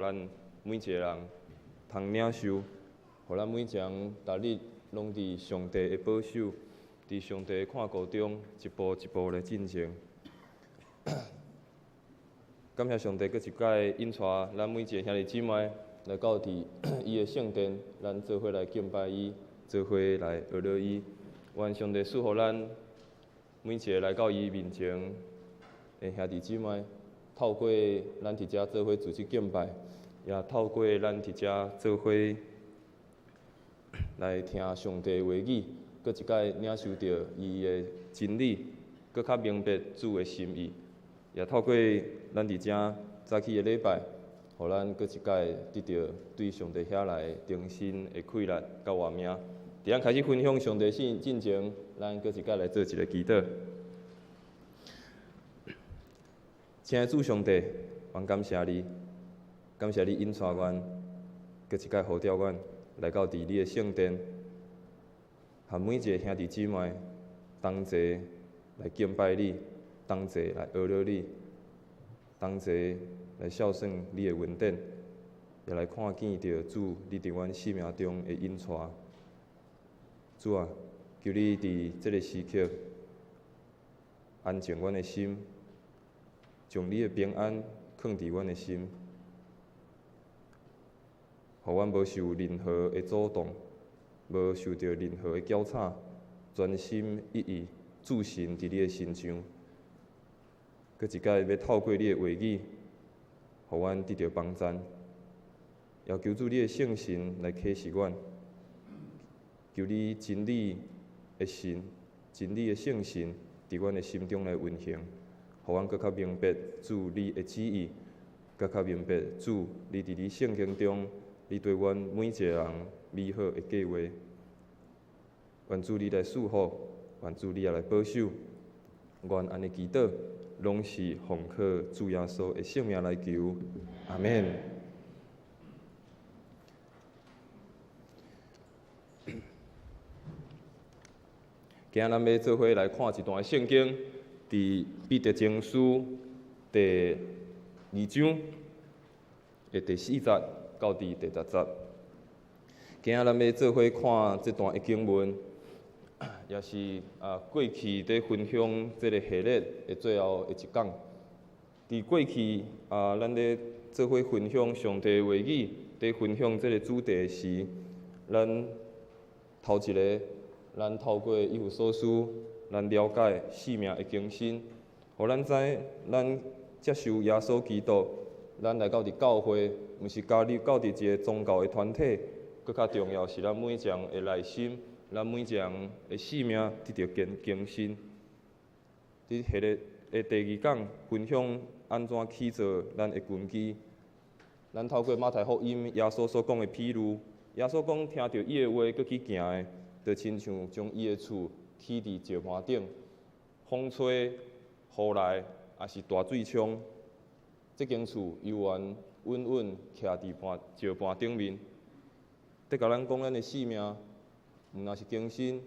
咱每一个人通領受，予咱每一個人逐日攏佇上帝的保守，佇上帝的看顧中，一步一步來進前。感謝上帝，閣一擺引帶咱每一个兄弟姊妹來到佇伊的聖殿，咱做伙來敬拜伊，做伙來學了伊。願上帝賜予咱每一个來到伊面前的兄弟姊妹，透過咱佇遮做伙組織敬拜，也透過咱佇遮做伙來聽上帝話語，閣一擺領受著伊的真理，閣較明白主的心意。也透過咱佇遮早起的禮拜，予咱閣一擺得著對上帝遐來重新的氣力佮活命。佇咱開始分享上帝信進前，咱閣一擺來做一个祈禱。親愛的主上帝，阮感謝你，感謝你引帶阮，閣一擺呼召阮來到佇你的聖殿，和每一个兄弟姊妹同齊來敬拜你，同齊來學了你，同齊來孝順你的恩典，也來看見著主你佇阮生命中的引帶。主啊，求你佇這个時刻安靜阮的心，將你的平安囥佇阮的心，予阮無受任何的阻擋，無受著任何的攪吵，專心一意注神佇你的身上。閣一擺欲透過你的話語，予阮得著幫贊，也求主你的聖神來啟示阮，求你真理的神、真理的聖神佇阮的心中來運行，予阮閣較明白主你的旨意，閣較明白主你佇你聖經中，你對阮每一個人美好的計劃。願主你來賜福，願主你也來保守。願按呢祈禱，攏是奉靠主耶穌的聖名來求，阿們。今仔咱欲做伙來看一段聖經，佇彼得前書第二章的第四節到佇第十節。今仔咱欲做伙看這段的經文，也是過去佇分享這个系列的最後的一講。佇過去啊，咱咧做伙分享上帝話語，佇分享這个主題時，咱頭一个，咱透過以弗所書，咱了解生命的更新，予咱知咱接受耶穌基督，咱來到佇教會，毋是加入到佇一个宗教的團體，閣較重要是咱每一个人的內心，咱每一个人的生命得著更更新。佇彼个的第二講分享按怎起造咱的根基，咱透過馬太福音耶穌所講的譬喻，耶穌講聽著伊的話閣去行的，就親像將伊的厝起佇石盤頂，風吹雨來，抑是大水沖，這間厝猶原穩穩徛佇盤石盤頂面。佇共咱講咱的生命，毋但是更新，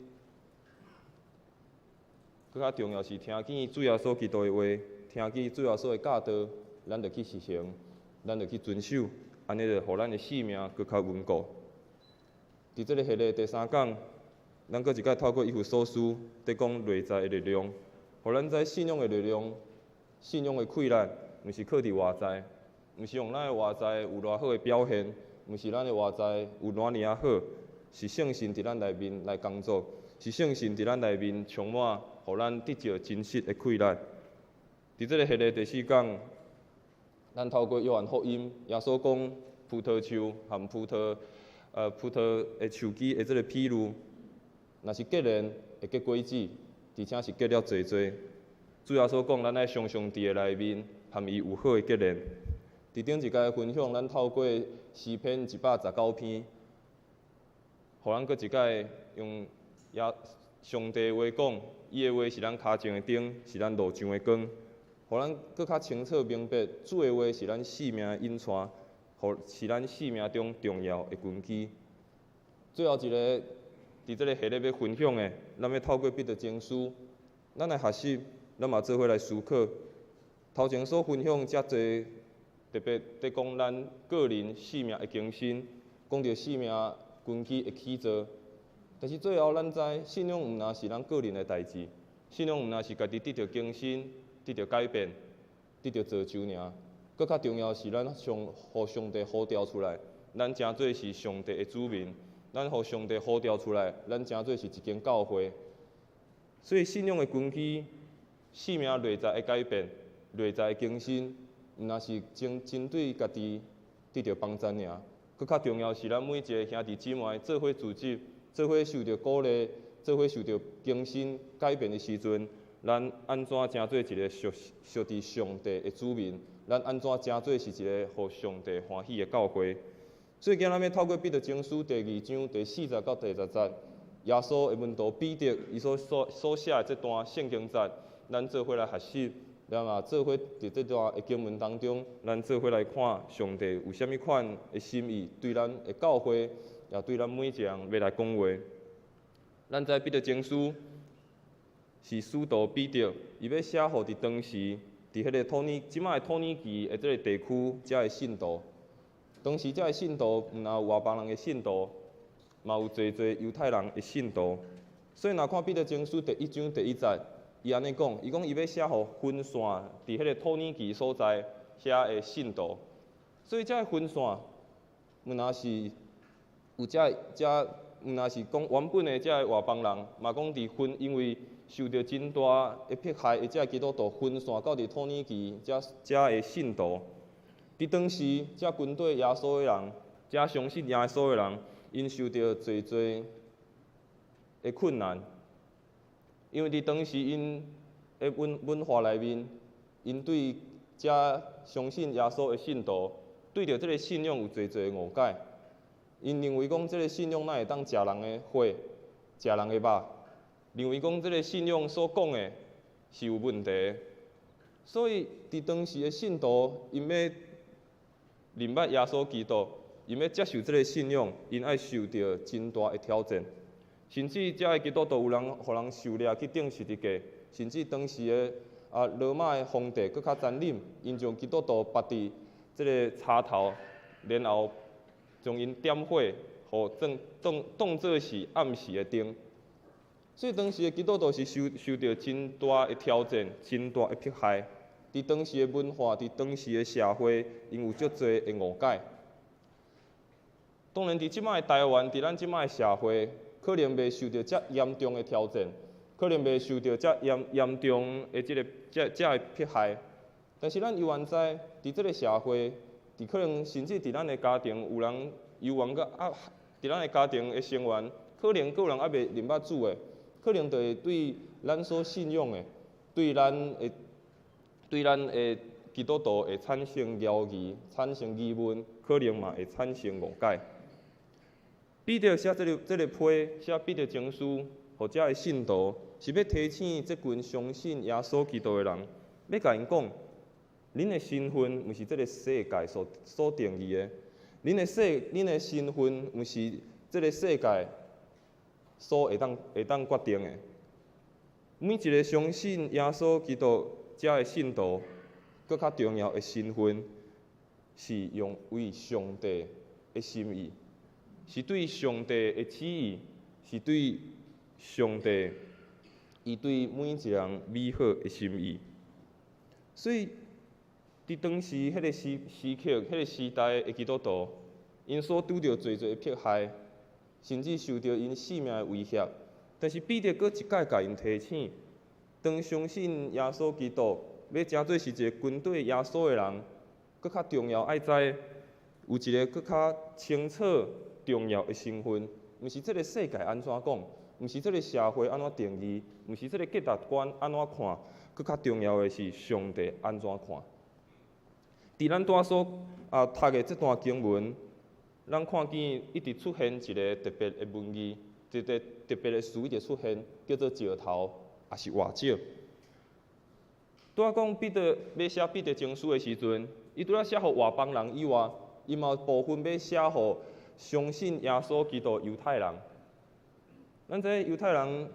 閣較重要是聽見主耶穌基督的話，聽見主耶穌的教導，咱就去實行，咱就去遵守，按呢就予咱的生命閣較穩固。佇這个系列第三講，咱閣一擺透過以弗所書，佇講內在的力量，予咱知信仰的力量、信仰的氣力，毋是靠佇外在，毋是用咱的外在有偌好的表現，毋是咱的外在有偌爾仔好，是聖神佇咱內面來工作，是聖神佇咱內面充滿，予咱得著真實的氣力。佇這个系列第四講，咱透過約翰福音，耶穌講葡萄樹和葡萄的樹枝的這个譬喻，若是結連會結果子，而且是結了濟濟。主耶穌講，咱愛常常佇伊內面，和伊有好的結連。佇頂一擺分享，咱透過詩篇119篇，予咱閣一擺用耶上帝話講，伊的話是咱跤前的燈，是咱路上的光，予咱閣較清楚明白，主的話是咱生命的引帶，予是咱生命中重要的根基。最後一个，佇這个系列欲分享的，咱欲透過彼得前書，咱來學習，咱嘛做伙來思考。頭前所分享遮濟特別佇講咱個人生命的更新，講著生命根基的起造。但是最後，咱知信仰毋但是咱個人的代誌，信仰毋但是家己得著更新、得著改變、得著造就爾。閣較重要是咱上予上帝呼召出來，咱成做是上帝的子民，咱予上帝呼召出來，咱成做是一間教會。所以信仰的根基、生命內在的改變、內在的更新，毋但是針對家己得著幫助爾，閣較重要是咱每一个兄弟姊妹做伙組織，做伙受著鼓勵，做伙受著更新改變的時陣，咱按怎成做一个屬佇上帝的子民？咱按怎成做是一个予上帝歡喜的教會？所以今日咱欲透過彼得前書第二章第四節到第十節，耶穌的門徒彼得伊所寫的這段聖經節，咱做伙來學習，咱嘛做伙佇這段的經文當中，咱做伙來看上帝有啥物款的心意，對咱的教會，也對咱每一个人欲來講話。咱知彼得前書是使徒彼得，伊欲寫予佇當時佇彼个這擺的土耳其的這个地區遮的信徒。當時遮的信徒毋但有外邦人的信徒，嘛有濟濟猶太人的信徒。所以若看彼得前書第一章第一節，伊按呢講，伊講伊欲寫予分散佇彼个土耳其所在遐的信徒。所以遮的分散，毋但是有遮，毋但是講原本的遮的外邦人，嘛講佇分，因為受著真大的迫害的遮基督徒分散到佇土耳其遮遮的信徒。佇當時，遮跟綴耶穌的人，遮相信耶穌的人，𪜶受著濟濟的困難，因為佇當時𪜶的文化內面，𪜶對遮相信耶穌的信徒，對著這个信仰有濟濟的誤解。𪜶認為講這个信仰哪會當食人的血、食人的肉，認為講這个信仰所講的是有問題的。所以佇當時的信徒，𪜶欲認捌耶穌基督，𪜶欲接受這个信仰，𪜶愛受著真大的挑戰。甚至遮的基督徒有人予人收掠去釘十字架，甚至當時的羅馬的皇帝閣較殘忍，𪜶將基督徒縛佇這个柴頭，然後將𪜶點火，予當做是暗時的燈。所以當時的基督徒是受著真大的挑戰，真大的迫害。佇當時的文化，佇當時的社會，𪜶有足濟的誤解。當然，佇這擺的台灣，佇咱這擺的社會，可能袂受著遮嚴重的挑戰，可能袂受著遮嚴重的這个這的迫害。但是咱猶原知，佇這个社會，佇可能甚至佇咱的家庭，有人猶原閣啊，佇咱的家庭的成員，可能閣有人猶未認捌主的，可能就會對咱所信仰的，對咱的基督徒會產生懷疑、產生疑問，可能嘛會產生誤解。彼得寫這个批，寫彼得前書，予遮的信徒，是欲提醒這群相信耶穌基督的人，欲共𪜶講，恁的身份毋是這个世界所定義的，恁的身份毋是這个世界所會當決定的。每一个相信耶穌基督遮的信徒，閣較重要的身份，是用為上帝的心意，是對上帝的旨意，是對上帝伊對每一个人美好的心意。所以，佇當時彼个時刻、彼个時代的基督徒，𪜶所拄著濟濟的迫害，甚至受著𪜶性命的威脅。但是彼得閣一擺共𪜶提醒，當相信耶穌基督，欲成做是一个跟綴耶穌的人，閣較重要愛知有一个閣較清楚重要的身份，毋是這个世界按怎講，毋是這个社會按怎定義，毋是這个價值觀按怎看，閣較重要的是上帝按怎看。佇咱拄仔所讀的這段經文，咱看見一直出現一个特別的文字，一个特別的詞一直出現，叫做石頭，抑是活石。拄仔講彼得欲寫彼得前書的時陣，伊除了寫予外邦人以外，伊嘛有部分欲寫予相信耶穌基督猶太人。咱知猶太人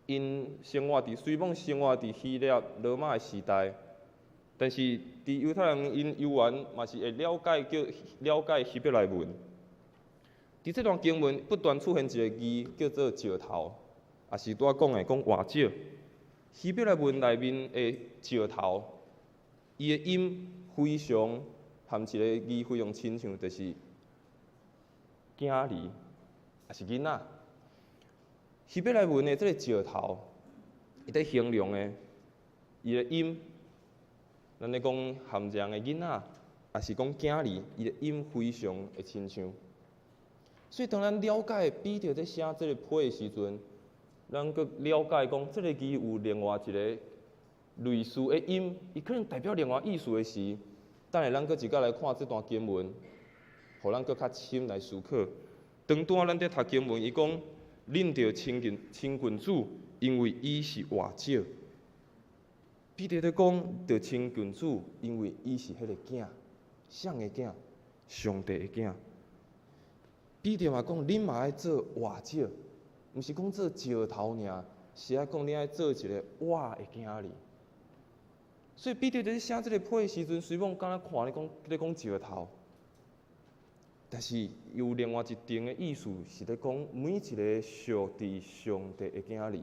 ，𪜶生活佇雖罔生活佇希臘羅馬的時代，但是佇猶太人𪜶猶原嘛是會了解叫了解希伯來文。佇這段經文不斷出現一個字叫做石頭，也是拄仔講的講活石。希伯來文內面的石頭，伊的音非常含一个字非常親像，就是囝兒，抑是囡仔。希伯來文的這个石頭，伊佇形容的，伊的音，咱咧講含這樣的囡仔，抑是講囝兒，伊的音非常的親像。所以當咱了解彼得佇寫這个批的時陣，咱閣了解講，這个字有另外一个類似的音，伊可能代表另外意思的時，等下咱閣一擺來看這段經文，予咱閣較深來思考。當拄仔咱佇讀經文，伊講，恁著親近親近主，因為伊是活石。彼得佇講，著親近主，因為伊是彼个囝，誰的囝？上帝的囝。彼得嘛講，恁嘛愛做活石，毋是講做石頭爾，是愛講恁愛做一个活的囝兒。所以彼得佇寫這个批的時陣，雖罔敢若看咧講咧講石頭，但是有另外一層的意思，是咧講每一个屬佇上帝的囝兒，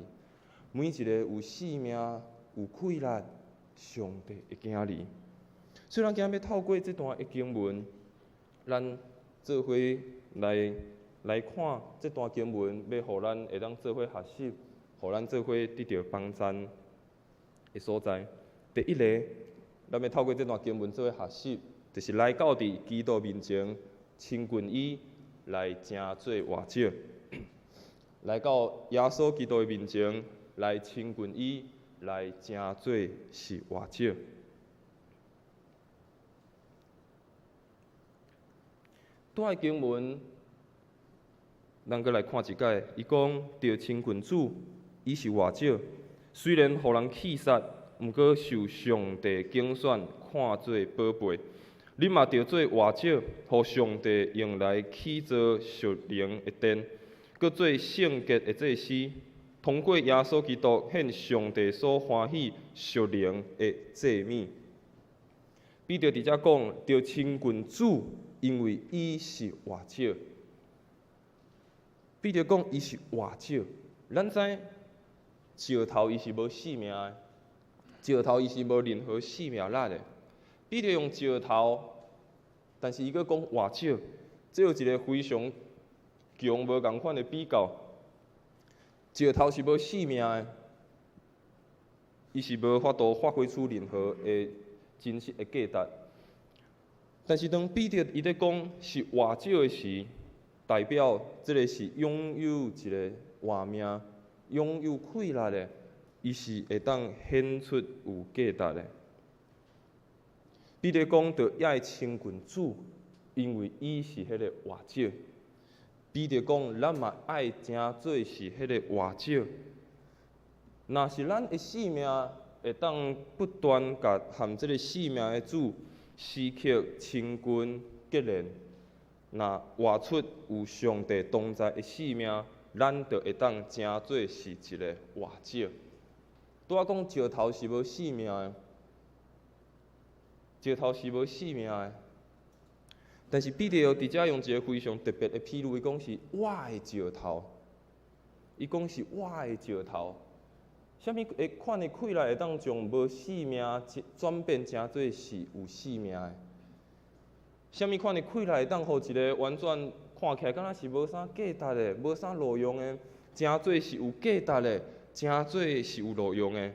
每一个有性命、有氣力上帝的囝兒。所以咱今仔欲透過這段的經文，咱做伙來來看這段經文，欲予咱會當做伙學習，予咱做伙得著幫贊的所在。第一个，咱欲透過這段經文做伙學習，就是來到佇基督面前親近伊，來成做活石。來到耶穌基督的面前來親近伊，來成做是活石。拄仔經文，咱閣來看一擺，伊講著親近主，伊是活石，雖然予人棄殺，毋過受上帝揀選，看做寶貝。恁嘛著做活石，予上帝用來起造屬靈的殿，閣做聖潔的祭司，通過耶穌基督獻上帝所歡喜屬靈的祭物。彼得佇遮講，著親近主，因為伊是活石。彼得講伊是活石，咱知石頭伊是無生命的，石頭伊是無任何生命力的。彼得用石頭，但是伊閣講活石，這有一个非常強無仝款的比較。石頭是無生命的，伊是無法度發揮出任何的真實的價值。但是當彼得伊咧講是活石的時，代表這个是擁有一个活命、擁有氣力的，伊是會當顯出有價值的。彼得講，著愛親近主，因為伊是彼个活石。彼得講，咱嘛愛成做是彼个活石。若是咱的生命會當不斷共和這个生命的主時刻親近結連，若活出有上帝同在的生命，咱就會當成做是一个活石。拄仔講石頭是無生命的。石頭是無生命的，但是彼得佇遮用一个非常特別的譬喻，伊講是活的石頭，伊講是活的石頭，啥物的款的氣力會當將無生命轉變成做是有生命的？啥物款的氣力會當予一个完全看起來敢若是無啥價值的、無啥路用的，成做是有價值的，成做是有路用的？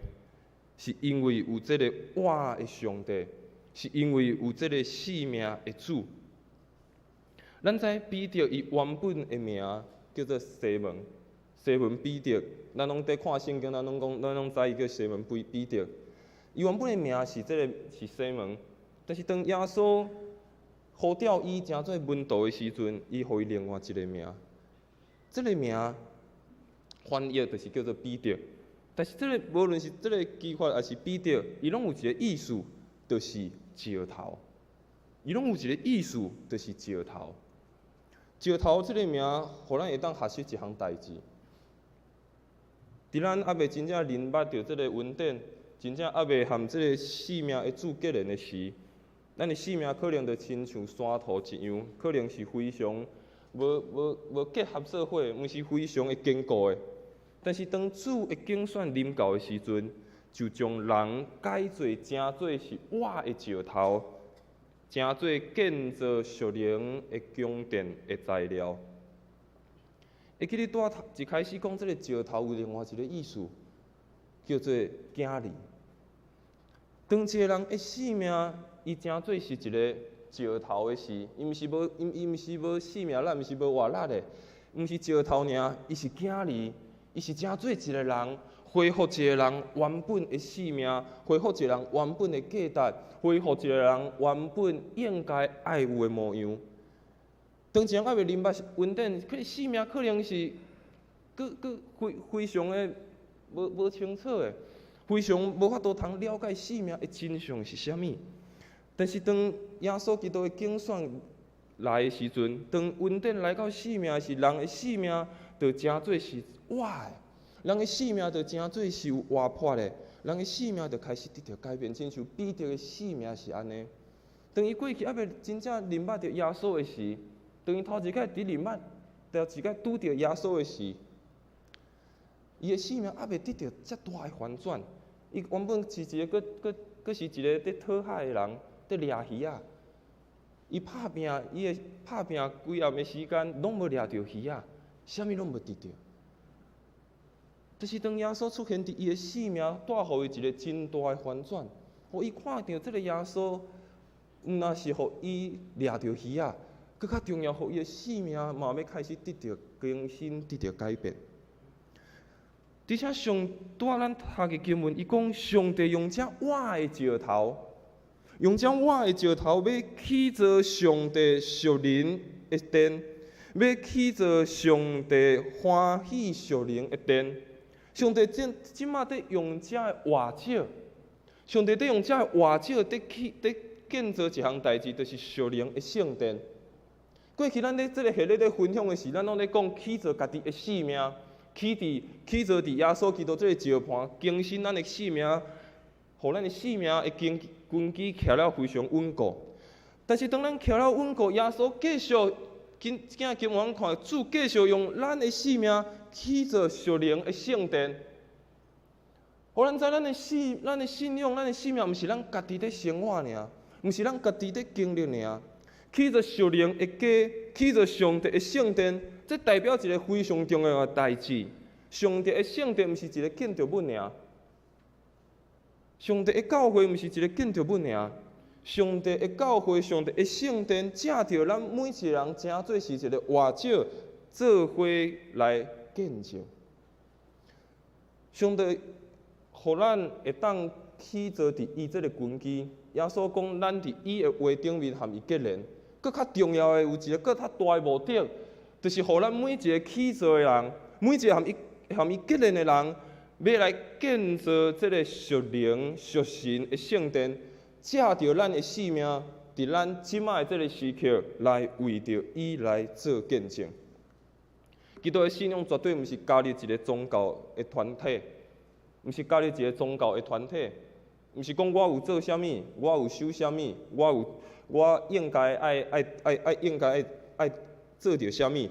是因為有這个活的上帝。是因為有這个生命的主。咱知彼得伊原本的名叫做西門，西門彼得。咱攏佇看聖經，咱攏講，咱攏知伊叫西門彼得。伊原本的名是這个是西門，但是當耶穌呼召伊成做門徒的時陣，伊予伊另外一个名。這个名翻譯就是叫做彼得。但是這个無論是這个基法，抑是彼得，伊攏有一个意思，就是石頭。伊攏有一个意思，就是石頭。石頭這个名，予咱會當學習一項代誌。佇咱猶未真正認捌著這个恩典，真正猶未和這个生命的主結連的時，咱的生命可能就親像山塗一樣，可能是非常無結合做伙，毋是非常的堅固的。但是當主的揀選臨到的時陣，就將人改做成做是活的石頭，成做建造屬靈的宮殿的材料。會記得拄仔一開始講這个石頭有另外一个意思，叫做囝兒。當一个人的生命，伊成做是一个石頭的時，伊毋是無生命力，毋是無活力的，毋是石頭爾，伊是囝兒，伊是成做一个人，恢復一个人原本的生命，恢復一個人原本的價值，恢復一個人原本應該愛有的模樣。當一個人猶未明白恩典，可能生命可能是閣閣非非常的無清楚的，非常無法度通了解生命的真相是啥物。但是當耶穌基督的揀選來的時陣，當恩典來到生命時，人的生命就成做是活的，人的生命就成做是有活潑的，人的生命就開始得著改變，親像彼得的生命是按呢。當伊過去猶未真正認捌著耶穌的時，當伊頭一擺佇認捌，頭一擺拄著耶穌的時，伊的生命猶未得著遮大的翻轉。伊原本是一个閣閣閣是一个佇討海的人，佇掠魚仔。伊拍拚，伊的拍拚規暗的時間，攏無掠著魚仔，啥物攏無得著。但是當耶穌出現佇伊的生命，帶予伊一个真大的翻轉，予伊看著這个耶穌，毋但是予伊掠著魚仔，閣較重要，予伊的生命嘛欲開始得著更新，得著改變。而且上拄仔咱讀的經文，伊講上帝用這活的石頭，用這活的石頭欲起造上帝屬靈的殿，欲起造上帝歡喜屬靈的殿。上帝這這馬佇用這个活石，上帝佇用這个活石佇起佇建造一項代誌，就是屬靈的聖殿。過去咱咧這个系列咧分享的時，咱攏咧講起造家己的生命，起造佇耶穌基督這个石盤，更新咱的生命，予咱的生命的根基徛了非常穩固。但是當咱徛了穩固，耶穌繼續今今仔經文看，主繼續用咱的生命起造屬靈的聖殿。予咱知咱的信仰、咱的生命，毋是咱家己咧生活爾，毋是咱家己咧經歷爾。起造屬靈的家，起造上帝的聖殿，這代表一个非常重要的代誌。上帝的聖殿毋是一个建築物爾，上帝的教會毋是一个建築物爾。上帝的教會、上帝的聖殿，藉著咱每一个人，成做是一个活石，做伙來建造。上帝予咱會當起造佇伊這个根基。耶穌講，咱佇伊的話頂面和伊結連。閣較重要的有一个閣較大的目的，就是予咱每一个起造的人，每一个和伊結連的人，欲來建造這个屬靈屬神的聖殿，藉著咱的生命，佇咱這馬的這个時刻，來為著伊來做見證。基督的信仰絕對毋是加入一个宗教的團體，毋是加入一个宗教的團體，毋是講我有做啥物，我有守啥物，我應該愛愛愛愛應該愛愛做著啥物。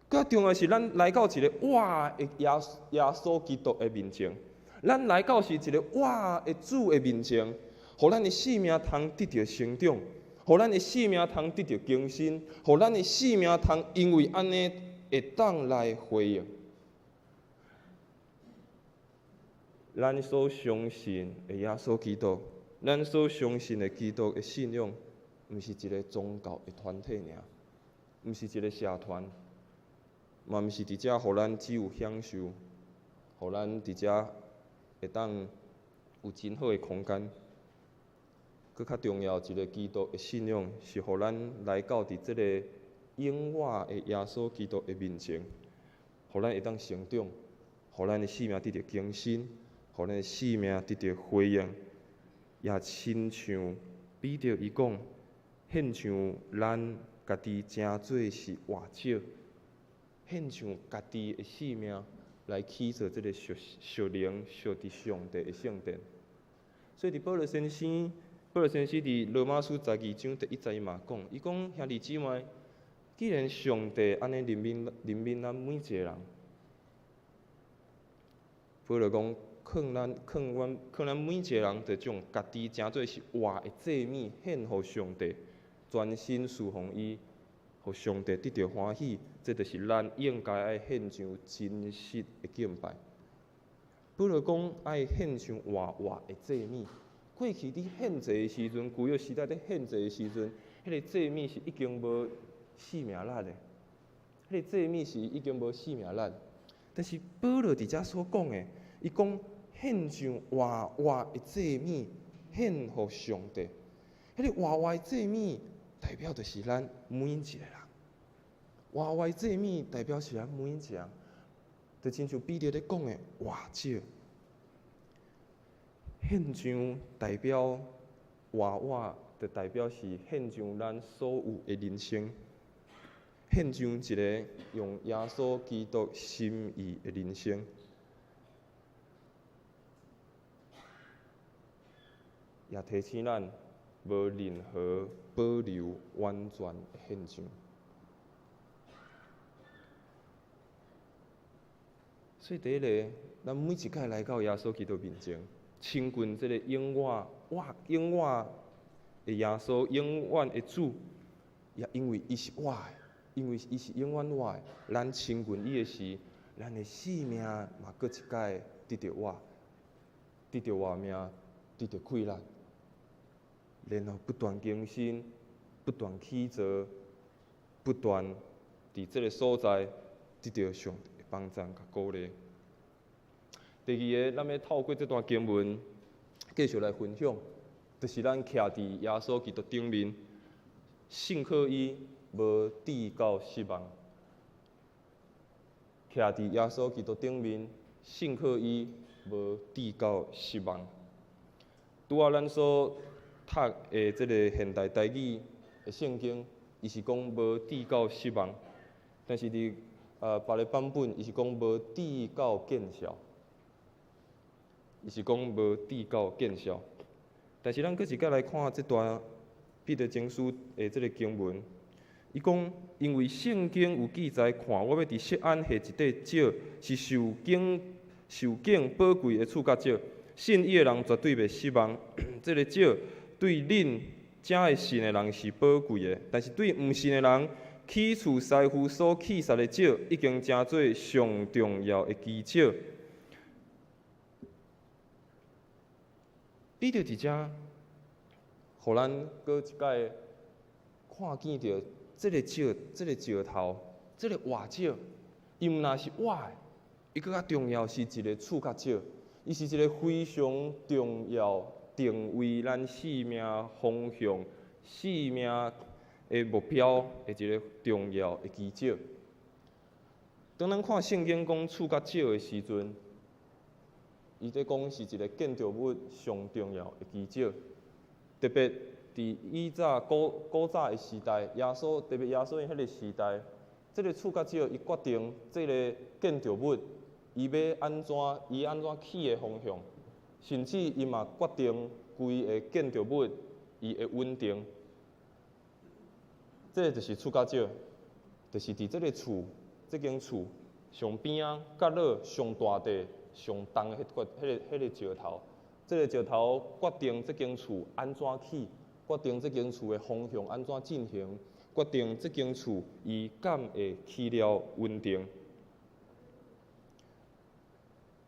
較重要是咱來到一个活的耶穌基督的面前，咱來到是一个活的主的面前，予咱的生命通得著成長，予咱的生命通得著更新，予咱的生命通因為按呢會當來回應。咱所相信的耶穌基督，咱所相信的基督的信仰，毋是一个宗教的團體爾，毋是一个社團，嘛毋是佇遮予咱只有享受，予咱佇遮會當有真好的空間。閣較重要，一个基督的信仰是予咱來到佇這个永活的耶穌基督的面前，予咱會當成長，予咱的生命得著更新，予咱的生命得著回應。也親像彼得伊講，獻上咱家己成做是活石，獻上家己的生命，來起造這个屬屬靈屬佇上帝的聖殿。所以佇保羅先生，保羅先生佇羅馬書12章第1節伊嘛講，伊講兄弟姊妹，既然上帝按呢憐憫憐憫咱每一个人，保羅講，勸咱勸阮勸咱每一个人，就將家己成做是活的祭物，獻予上帝，專心事奉伊，予上帝得著歡喜，這就是咱應該愛獻上真實的敬拜。保羅講愛獻上活活的祭物。過去佇獻祭的時陣，舊約時代佇獻祭的時陣，彼个祭物是已經無生命力的，彼个祭物是已經無生命力。但是保羅佇遮所講的，伊講獻上活活的祭物，獻予上帝。彼个活活的祭物代表就是咱每一个人。活活的祭物代表是咱每一个人，就親像彼得咧講的活石。獻上代表活活，就代表是獻上咱所有的人生，獻上一个用耶穌基督心意的人生，也提醒咱無任何保留完全的獻上。所以第一个，咱每一擺來到耶穌基督面前，親近這个永遠、活永遠的耶穌，永遠的主，也因為伊是活的，因為伊是永遠活的，咱親近伊的時，咱的性命嘛閣一擺得著活，得著活命，得著氣力，然後不斷更新，不斷起造，不斷佇這个所在得著上帝的幫贊佮鼓勵。第二个，咱欲透過這段經文繼續來分享，就是咱徛佇耶穌基督頂面，信靠伊，無致到失望。徛佇耶穌基督頂面，信靠伊，無致到失望。拄仔咱所讀的這个現代台語的聖經，伊是講無致到失望，但是佇別个版本，伊是講無致到見笑。伊是講無致到見笑，但是咱閣一擺來看這段彼得前書的這个經文，伊講因為聖經有記載，看我欲佇錫安下一塊石，是受敬受敬寶貴的柱角石，信伊的人絕對袂失望。這个石對恁遮會信的人是寶貴的，但是對毋信的人，起厝師傅所棄殺的石，已經成做上重要的基石。彼得佇遮，予咱閣一擺看見著這个石、這个石頭、這个活石，伊毋但是活的，伊閣較重要是一个柱角石，伊是一个非常重要定位咱生命方向、生命的目標的一个重要的基石。當咱看聖經講柱角石的時陣，伊咧講是一个建築物上重要的基石，特別佇以早古古早的時代，耶穌特別耶穌𪜶彼个時代，這个柱角石伊決定這个建築物伊欲按怎伊按怎起的方向，甚至伊嘛決定規个建築物伊的穩定。這个就是柱角石，就是佇這个厝這間厝上邊仔角落上大塊。上重的彼塊、彼个、彼个石頭，這个石頭決定這間厝按怎起，決定這間厝的方向按怎進行，決定這間厝伊敢會起了穩定。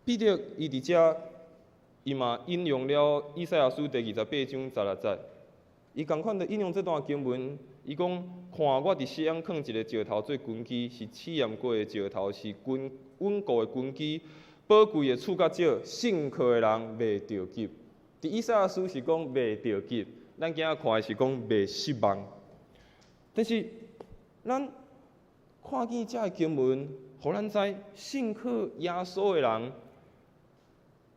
彼得伊佇遮，伊嘛引用了以賽亞書第28章16節，伊仝款就引用這段經文，伊講：看我佇錫安囥一个石頭做根基，是試驗過的石頭，是根穩固的根基。寶貴的柱角石，信靠的人袂著急。佇以賽亞書是講袂著急，咱今仔看的是講袂失望。但是咱看見這个經文，予咱知信靠耶穌的人，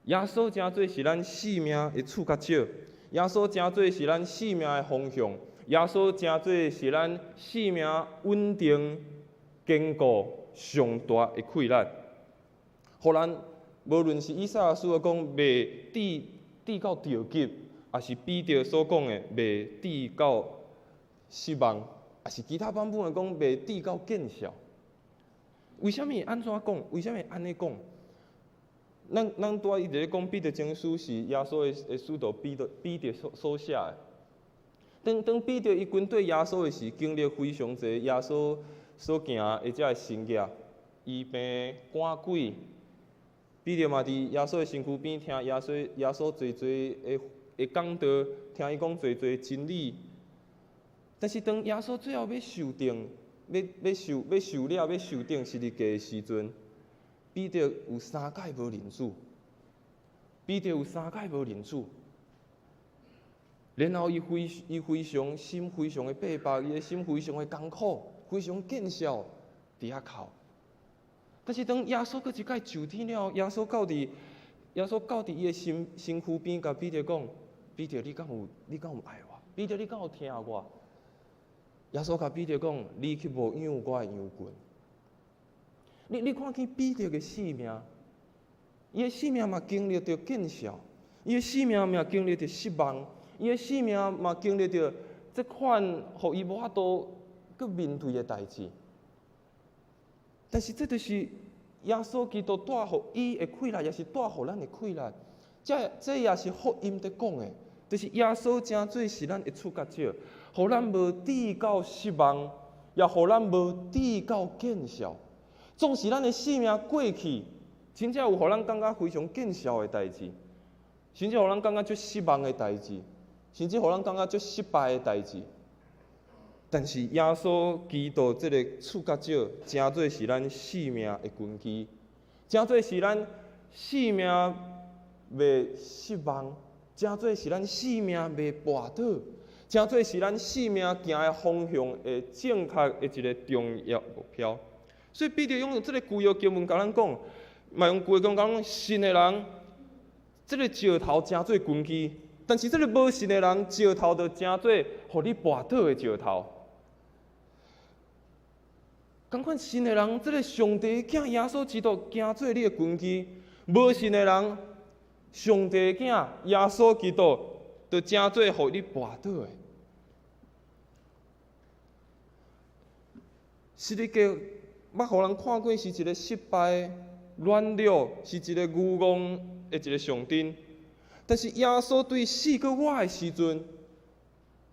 耶穌成做是咱生命的柱角石，耶穌成做是咱生命的方向，耶穌成做是咱生命穩定、堅固、上大的氣力。予咱無論是以賽亞書講袂致到著急，抑是彼得所講的袂致到失望，抑是其他版本的講袂致到見笑。為啥物按怎講？為啥物按呢講？咱拄仔一直咧講彼得前書是耶穌的使徒彼得所寫的。當彼得伊跟綴耶穌的時，經歷非常濟耶穌所行的這个神蹟，醫病趕鬼。彼得嘛佇耶穌的身軀邊聽耶穌濟濟的講道，聽伊講濟濟真理。但是當耶穌最後欲受釘，欲受了，欲受釘十字架的時陣，彼得有三擺無認主。彼得有三擺無認主。然後伊非常心非常的逼迫，伊的心非常的艱苦，非常見笑，佇遐哭。但是當耶穌閣一擺上天了，耶穌到佇伊的身軀邊，共彼得講：彼得，你敢有愛我？彼得，你敢有疼我？耶穌共彼得講：你去牧養我的羊群。你看見彼得的性命，伊的性命嘛經歷著見笑，伊的性命嘛經歷著失望。伊的性命嘛經歷著這款予伊無法度閣面對的代誌，但是這就是耶穌基督帶予伊的氣力，也是帶予咱的氣力。這也是福音佇講的，就是耶穌成做是咱的觸角者，予咱無致到失望，也予咱無致到見笑。縱使咱的性命過去，真正有予咱感覺非常見笑的代誌，甚至予咱感覺足失望的代誌。甚至予咱感覺足失敗的代誌，但是耶穌基督這個觸角者，成做是咱性命的根基，成做是咱性命袂失望，成做是咱性命袂跋倒，成做是咱性命行的方向的正確的一个重要目標。所以彼得用這个舊約經文共咱講，嘛用舊約經文共咱講，信的人，這个石頭成做根基。但是這个無信的人，石頭就成做予你跋倒的石頭。仝款信的人，這个上帝囝耶穌基督行做你的根基；無信的人，上帝囝耶穌基督就成做予你跋倒的。十字架捌予人看過是一个失敗、軟弱，是一个愚戇的一个象徵。但是耶穌對死閣活的時陣，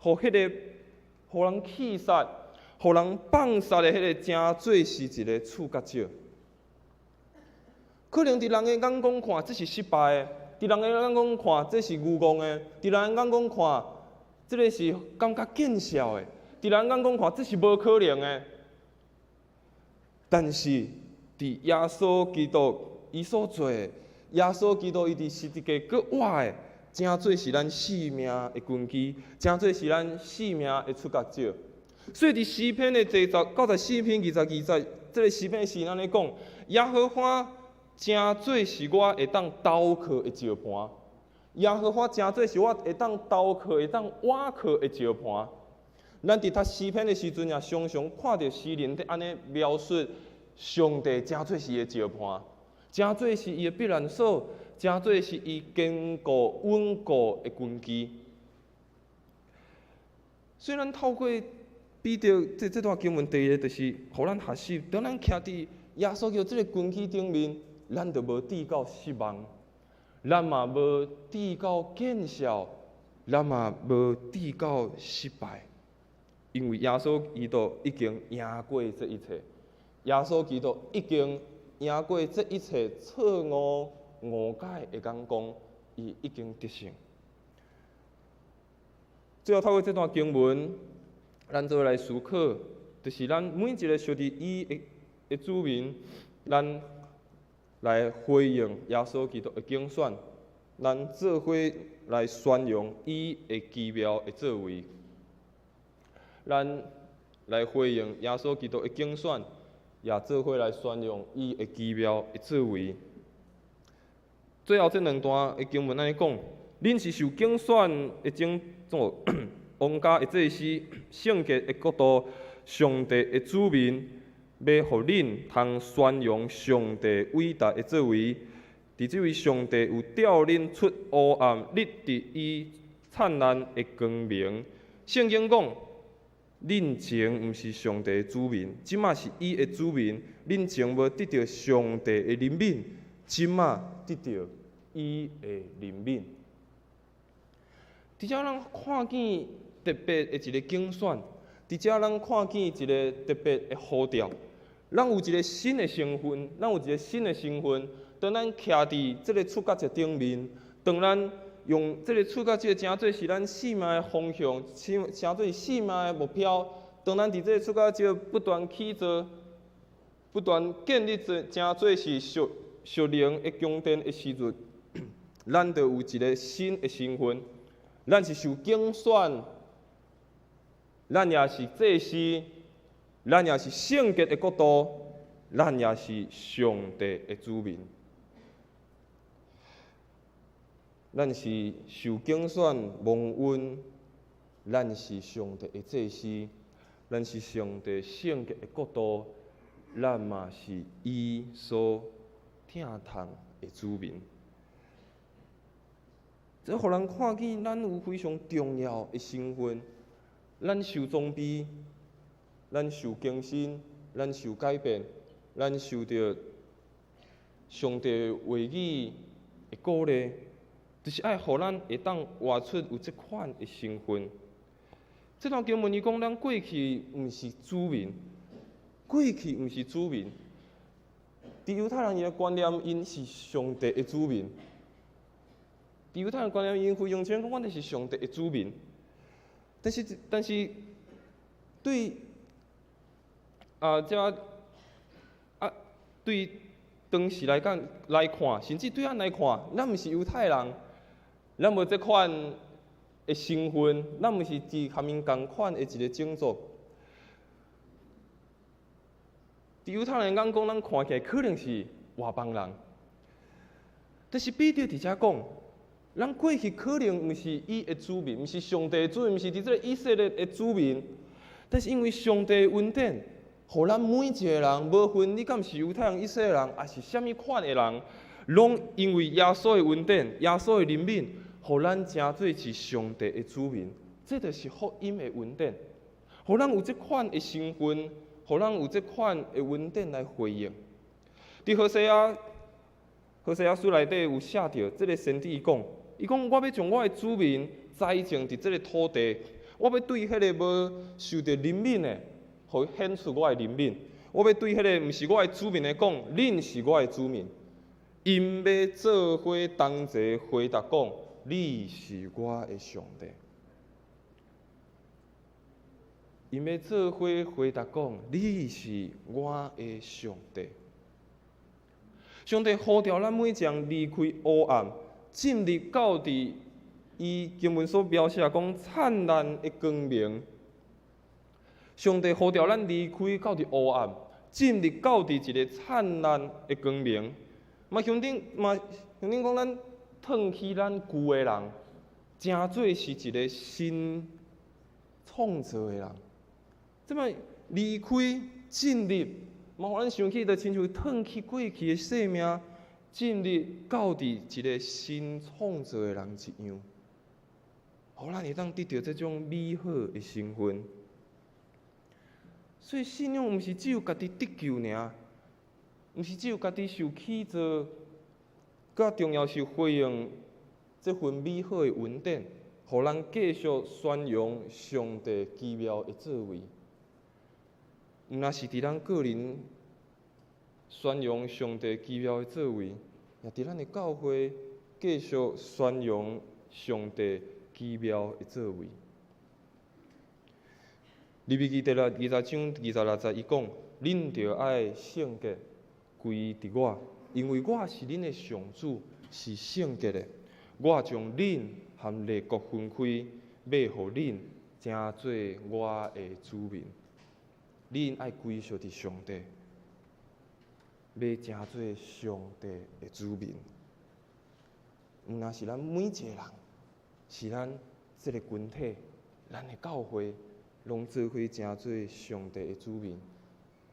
予彼个予人棄殺、予人放殺的彼个，成做是一个觸角者。可能佇人的眼光看，這是失敗的；佇人的眼光看，這是愚戇的；佇人的眼光看，這个是感覺見笑的；佇人眼光看，這是無可能的。但是，佇耶穌基督伊所做的，耶穌基督伊佇十字架閣活的，成做是咱性命的根基，成做是咱性命的觸角者。所以佇詩篇的第94篇22節，這个詩篇是按呢講：耶和華成做是我會當投靠的石磐，耶和華成做是我會當投靠、會當倚靠的石磐。咱佇讀詩篇的時陣，也常常看著詩人佇按呢描述上帝成做是伊的石磐。成做是伊的避難所，成做是伊堅固穩固的根基。雖然透過彼得這段經文，第一个就是予咱學習，當咱徛佇耶穌基督這个根基頂面，咱就無致到失望，咱嘛無致到見笑，咱嘛無致到失敗，因為耶穌基督已經贏過這一切，耶穌基督已經贏過這一切錯誤誤解的眼光，伊已經得勝。最後透過這段經文，咱做伙來思考，就是咱每一个屬佇伊的子民，咱來回應耶穌基督的揀選，咱做伙來宣揚伊的奇妙的作為，咱來回應耶穌基督的揀選，也做伙來宣揚伊的奇妙的作為。最後這兩段的經文按呢講：恁是受揀選的種族，王家的祭司，聖潔的國度，上帝的子民。欲予恁通宣揚上帝偉大的作為。佇這位上帝有召恁出黑暗，入佇伊燦爛的光明。聖經講，恁前毋是上帝的子民，這馬是伊的子民。恁前無得著上帝的憐憫，這馬得著伊的憐憫。佇遮咱看見特別的一个揀選，佇遮咱看見一个特別的呼召，咱有一个新的身份，咱有一个新的身份。當咱徛佇這个出割節頂面，當咱用這个出割節成做是咱生命的方向，成做生命的目標。當咱佇這个出割節不斷起造、不斷建立做成做是屬靈的宮殿的時陣，咱就有一个新的身份。咱是受揀選，咱也是祭司，咱也是聖潔的國度，咱也是上帝的子民。咱是受揀選蒙恩，咱是上帝的祭司，咱是上帝聖潔的國度，咱嘛是伊所疼痛的子民。這予人看見咱有非常重要的身份，咱受裝備，咱受更新，咱受改變，咱受著上帝話語的鼓勵，就是愛予咱會當活出有這款的身份。這段經文伊講，咱過去毋是子民，過去毋是子民。佇猶太人伊的觀念，𪜶是上帝的子民。佇猶太人觀念，𪜶非常清楚，阮就是上帝的子民。但是，對啊，這啊，對當時來講來看，甚至對咱來看，咱毋是猶太人，咱無這款的身份，咱毋是佇佮𪜶仝款的一个種族。佇猶太人眼光，咱看起來可能是外邦人。但是彼得佇遮講，咱過去可能毋是伊的子民，毋是上帝的子民，毋是佇這个以色列的子民。但是因為上帝的恩典，予咱每一个人，無分你敢是猶太人、以色列人，抑是啥物款的人，攏因為耶穌的恩典、耶穌的憐憫，予咱成做是上帝的子民。這就是福音的恩典，予咱有這款的身份，予咱有這款的恩典來回應。佇何西阿書內底有寫著，這个先知伊講，伊講我欲將我的子民栽種佇這个土地，我欲對彼个無受著憐憫的，予伊顯出我的憐憫；我欲對彼个毋是我的子民的講，恁是我的子民。𪜶欲做伙同齊回答講，你是我的上帝。𪜶欲做伙回答講，你是我的上帝。上帝呼召咱每一人離開黑暗，進入到佇伊經文所描寫講燦爛的光明。上帝呼召咱離開到佇黑暗，進入到佇一个燦爛的光明。嘛兄弟，嘛兄弟講，咱褪去咱舊的人，成做是一个新創造的人。這擺離開進入，嘛予咱想起，就親像褪去過去的生命，進入到佇一个新創造的人一樣，予咱會當得著這種美好的身份。所以信仰毋是只有家己得救爾，毋是只有家己受起造，較重要是回應這份美好的恩典，予咱繼續宣揚上帝奇妙的作為。毋但是佇咱個人宣揚上帝奇妙的作為，也佇咱的教會繼續宣揚上帝奇妙的作為。利未記第20章26節，伊講：恁著愛聖潔歸佇我，因為我是恁的上主，是聖潔的。我將恁和列國分開，欲予恁成做我的子民。恁愛歸屬佇上帝，欲成做上帝的子民。毋但是咱每一个人，是咱這个群體，咱的教會，攏做伙成做上帝的子民。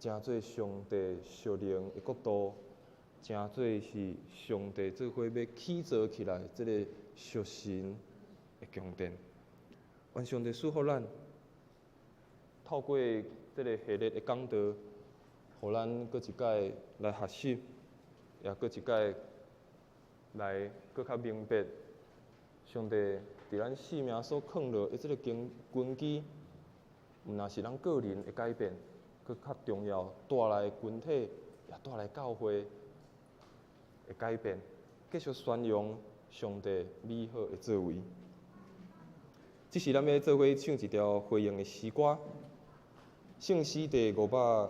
成做上帝屬靈的國度，成做是上帝做伙欲起造起來這个屬神的宮殿。願上帝賜福咱，透過這个系列的講道，予咱閣一擺來學習，也閣一擺來閣較明白上帝佇咱生命所囥落的這个根基，毋但是咱個人的改變，閣較重要，帶來群體，也帶來教會的改變，繼續宣揚上帝美好的作為。這時，咱欲做伙唱一條回應的詩歌，聖詩第254。